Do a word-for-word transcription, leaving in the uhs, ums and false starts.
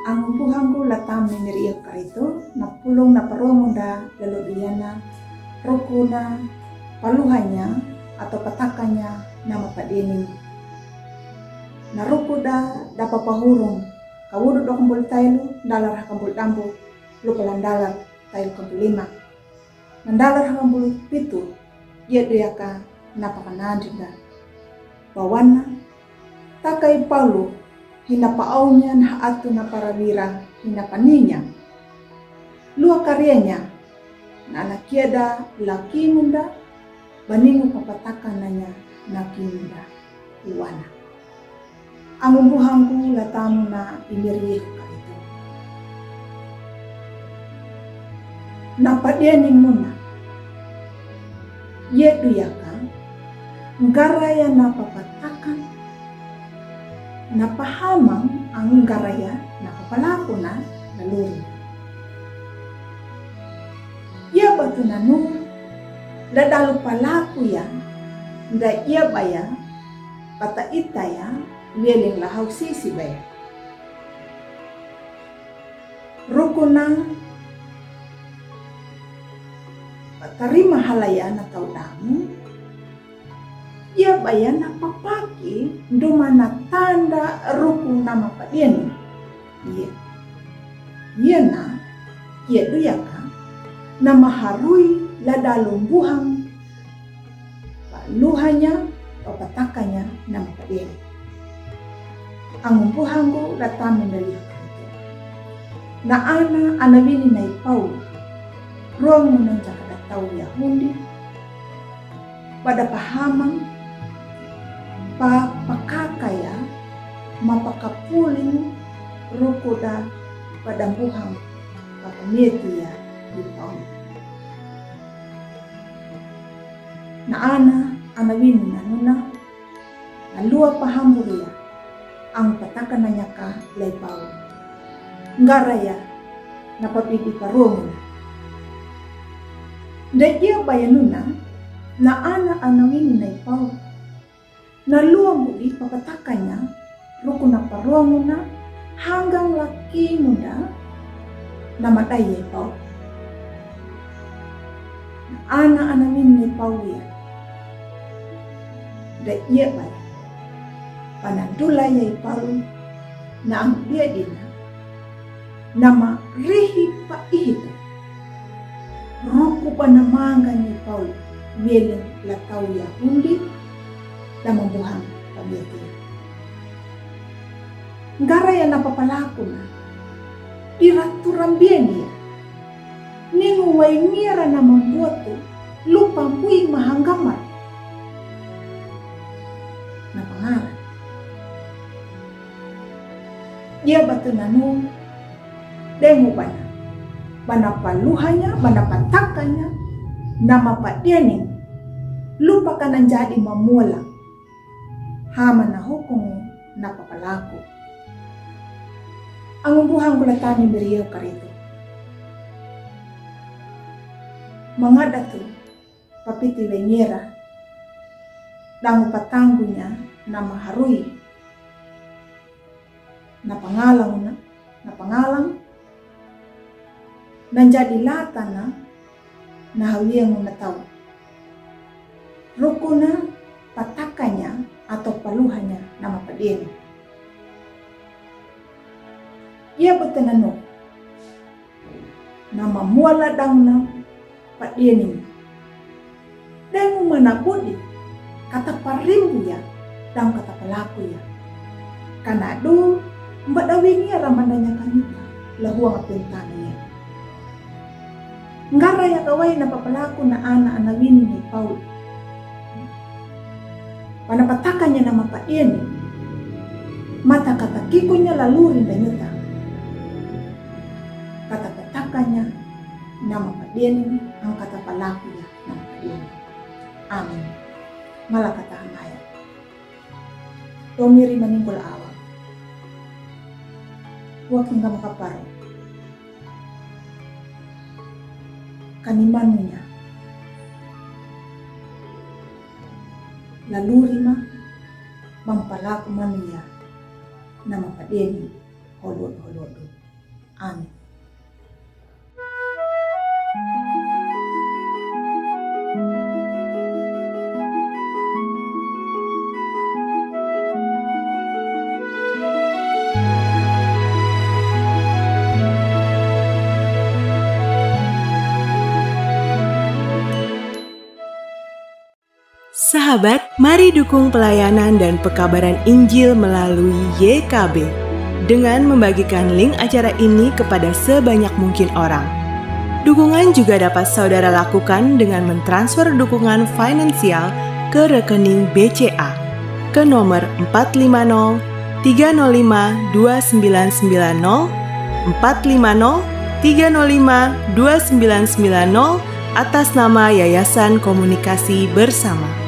Angubuhangu latami miriyo karitu, na pulung na paromunda lalo diana, rukuna, paluhanya, atau patakanya, nama padini. Na rukuda, dapa pahurung, kawudu dokambul tailu, dalar hakambul dambu, lupalan dalar, tailu kambul lima. Nandalar hambulu pitu, ia duyaka napakanandinda. Bawana, takai Paulu, hina paaunya na atu na parawira, hina paninya. Lua karianya, na anakiada laki munda, baningu papatakananya naki munda. Uwana. Angubuhangu latanu na imirihu karitu. Na padianing muna. Ia duyaka, ngaraya na papatakan, na pahamang ang ngaraya na papalaku na laluri. Ia batu nanu, ladalu palaku ya, nda ia baya, pata ita ya, lieling lahau sisi baya. Rukuna, patarima halaya na tau damu, ia baya na papaki, nduma na tanda ruku nama padian. Ia. Ia na, ia duyaka, nama harui ladalu mbuhang, paluhanya, papatakanya, nama padeni. Angubuhangu latanu ndali. Na ana, anawini nai Paulu. Rongu nanja kada tau Yahudi. Pada pahamang, pa pakakaya, mapakapuling, rukuda, pada mbuhang, papamietia, di Paulu. Na ana, anawini na nuna, na lua pahamburia, ang patakananyaka lai Paulu. Ngaraya, na papidi paromuna. Nda ia baya nuna, na ana anawini nai Paulu. Na lua mudi papatakanya, rukuna paromuna, hanggang laki munda, na madai ia Paulu. Na ana anawini Paulu ia. Nda ia baya. Panandula ia Paulu, na ang dia dina. Nama rihi pa ihitu. Ruku pana manga ni Paulu, mieling latau Yahudi, dama buhang pamietia. Ngaraya na papalakuna, diratu rambiania. Ningu wai miara na mambuatu, lupa mbui mahanggamar. Na pangara. Ia batu nanu, dengu bana. Bana paluhanya, bana patakanya, nama padianing. Lupa kana jadi mamuala. Hama na hukumu na papalaku. Angubuhangu latani miriu karitu. Mangadatu, papiti wengira, dangu patanggunya, nama harui. Na pangalang na, na pangalang, na jadi latana, na hawiangu na tau. Rukuna patakanya atau paluhanya nama padeni. Ia batu nanu. Nama muala dauna padeni. Demu mana budi, kata parimbu ya, dam kata palaku ya. Kana du, mbada wingi ara mandanya kanita, lahuang apentana ya. Ngaraya kawai na papalaku na ana anawini ni Paul. Pana patakanya nama padeni. Mata kata kikunya laluri ndanyuta. Kata patakanya nama padeni, ang kata palaku ya nama padeni. Amin. Mala kata hamaya. Tomiri maningkul awa. Waking kama kaparo. Kanimanunya. Laluri ma. Pampalak mania nama padeni holot-holot do. Amin. Sahabat, mari dukung pelayanan dan pekabaran Injil melalui Y K B dengan membagikan link acara ini kepada sebanyak mungkin orang. Dukungan juga dapat saudara lakukan dengan mentransfer dukungan finansial ke rekening B C A ke nomor empat lima nol tiga nol lima dua sembilan sembilan nol, empat lima nol tiga nol lima dua sembilan sembilan nol, atas nama Yayasan Komunikasi Bersama.